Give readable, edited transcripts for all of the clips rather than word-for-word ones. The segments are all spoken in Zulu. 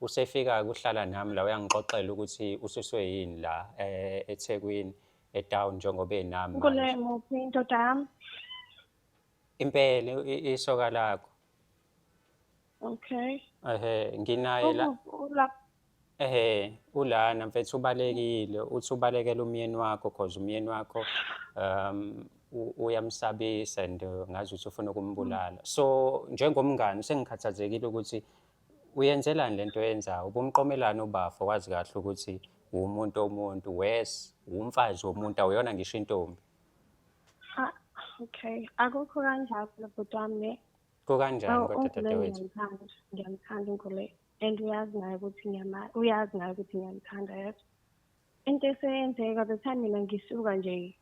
Usefika kuhlala nami la, uyangixoxela ukuthi ususwe yini la eThekwini e-town njengoba enami manje. Nkule muphi indoda yami? Impela isoka lakho. Okay. Ehhe, nginaye la. Ula. Ehhe, ulana mfethu, ubalekile, uthi ubalekela umyeni wakho cause umyeni wakho uyamsabisa and ngazi ukuthi ufuna ukumbulala. So njengomngani sengikhathazekile ukuthi uyenzelani lento oyenzayo, ubumqomelani ubafo, wazi kahle ukuthi uwumuntu womuntu, worse umfazi womuntu, awuyona ngisho intombi. Ah, okay. Akukho kanjalo bhuti wami ne. Kukanjani Oh, kodwa uNkule dadewethu? ngiyamthanda, ngiyamthanda uNkule. And uyazi naye ukuthi ngiyama, uyazi naye ukuthi ngiyamthanda yazi. Into eseyenzeka the time mina ngisuka nje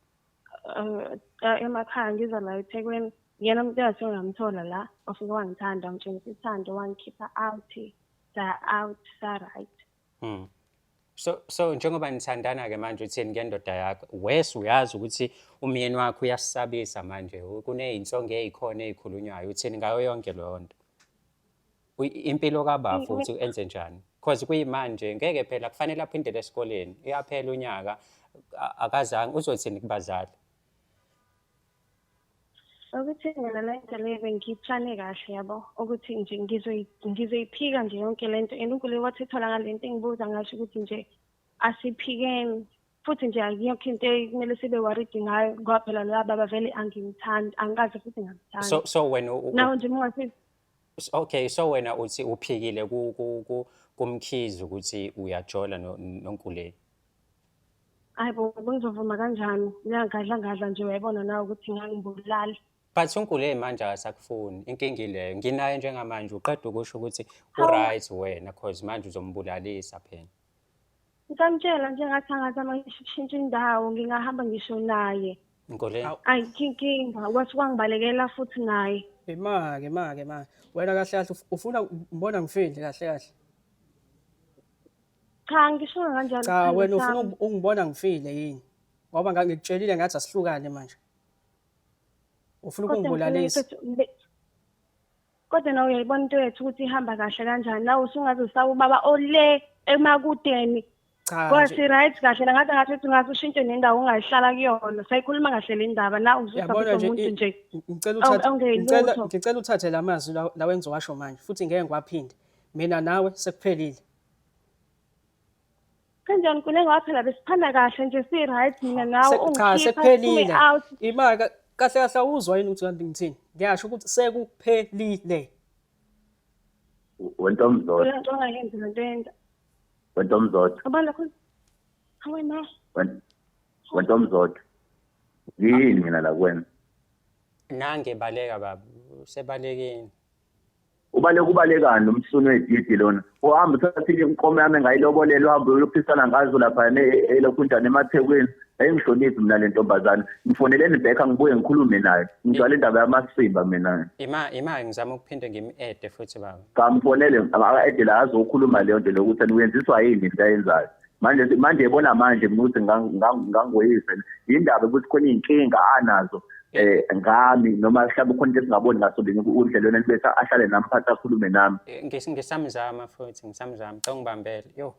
emakhaya ngiza la eThekwini, yena umuntu engase ngamthola la, wafike wangithanda, wangitshengisa uthando, wangikhipha out, sa out, sa right. So njengoba nithandana ke manje, uthini ngendoda yakho? Wes uyazi ukuthi umyeni wakho uyasabisa manje, kunezinsongo ezikhona ezikhulunywayo, uthini ngayo yonke leyo nto? Impilo kabafo uthi enze njani? Because kuyimanje ngeke phela, kufanele aphindele esikoleni, uyaphela unyaka akazange, uzothini kubazali? Ukuthi mina le nto le bengiyiplane kahle yabo, ukuthi nje ngizoyiphika nje yonke le nto, and uNkulunkulu wathi etholakala le nto engibuza ngasho ukuthi nje asiphikeni, futhi nje akuyokho into ekumele sibe worried ngayo, ngoba phela loya baba vele angimthandi, angikaze futhi ngamthanda. So wena Nawe nje uma Okay, so wena uthi uphikile ku ku ku kuMkhize ukuthi uyajola noNkuleni. Hayi bo, bengizovuma kanjani? Ngiyangadla ngadla nje, uyayibona nawe ukuthi ngangibulala. But uNkuleni manje akasakufuni, inkinga ileyo. Nginaye njengamanje, uqeda ukusho ukuthi Hawu. u-right wena cause manje uzombulalisa phela. Ngisamtshela nje ngathi angazama ngisho ukushintsha indawo, ngingahamba ngisho naye. Nkuleni. Awu. Ayikho inkinga, wathi wangibalekela futhi naye. Ima-ke ma-ke ma. Wena kahle kahle ufuna ngibona ngifile kahle kahle. Cha, ngisho kanjalo. Cha, sithandwa wena ufuna sami. ungibona ngifile yini? Ngoba ngangikutshelile ngathi asihlukane manje. Ufuna Kodwa ukungibulalisa. Kodwa nawe uyayibona into yethu ukuthi ihamba kahle kanjani. Nawe usungaze usaba ubaba ole emakudeni. Cha Kodwa nje. si-right kahle ngathi ngathi uthi ungase ushintshe nendawo ongayihlala kuyona. Sayikhuluma kahle le ndaba na Yabona uzusabisa nje umuntu nje. Ngicela uthathe Awungeyilutho. ngicela uthathe lamazwi lawa engizowasho manje futhi ngeke ngiwaphinde. Mina nawe sekuphelile. Kanjani kule, ngoba phela besiphana kahle nje, si-right mina nawe, Cha, ungikhipha siphume sekuphelile. out. Ima kahle kahle, awuzwa yini ukuthi kanti ngithini? Ngiyasho ukuthi sekuphelile. Wentomzodwa. Le nto ongayenzi, le nto yenza. Wentomzodwa. Ngoba lokho awena. Wentomzodwa, yini mina la kuwena? Nange baleka baba, usebalekile. Ubaleka, ubalekani lo msunu wedidi lona? Uhamba uthathile inkomo yami engayilobolela, uhambe uyophisana ngazo lapha elokhunjani emaThekwini. Ayingihloniphi mina le ntombazane. Ngifoneleni back, ngibuye ngikhulume naye. Ngijwayele indaba yamasimba mina. Ima, ngizama ukuphinde ngim-adde futhi baba. Cha, mfonele, aka-adde la azokhuluma leyo nto lokuthi uyenziswa yini into ayenzayo manje. Manje yebona manje mina ukuthi ngangoyise yindaba ukuthi khona iy'nkinga anazo ngami, noma mhlawumbe khona into esingaboni ngaso linye udlelwane, bese ahlale nami phansi akhulume nami. Ngisamzama futhi, ngisamzama, cela ungibambele yo.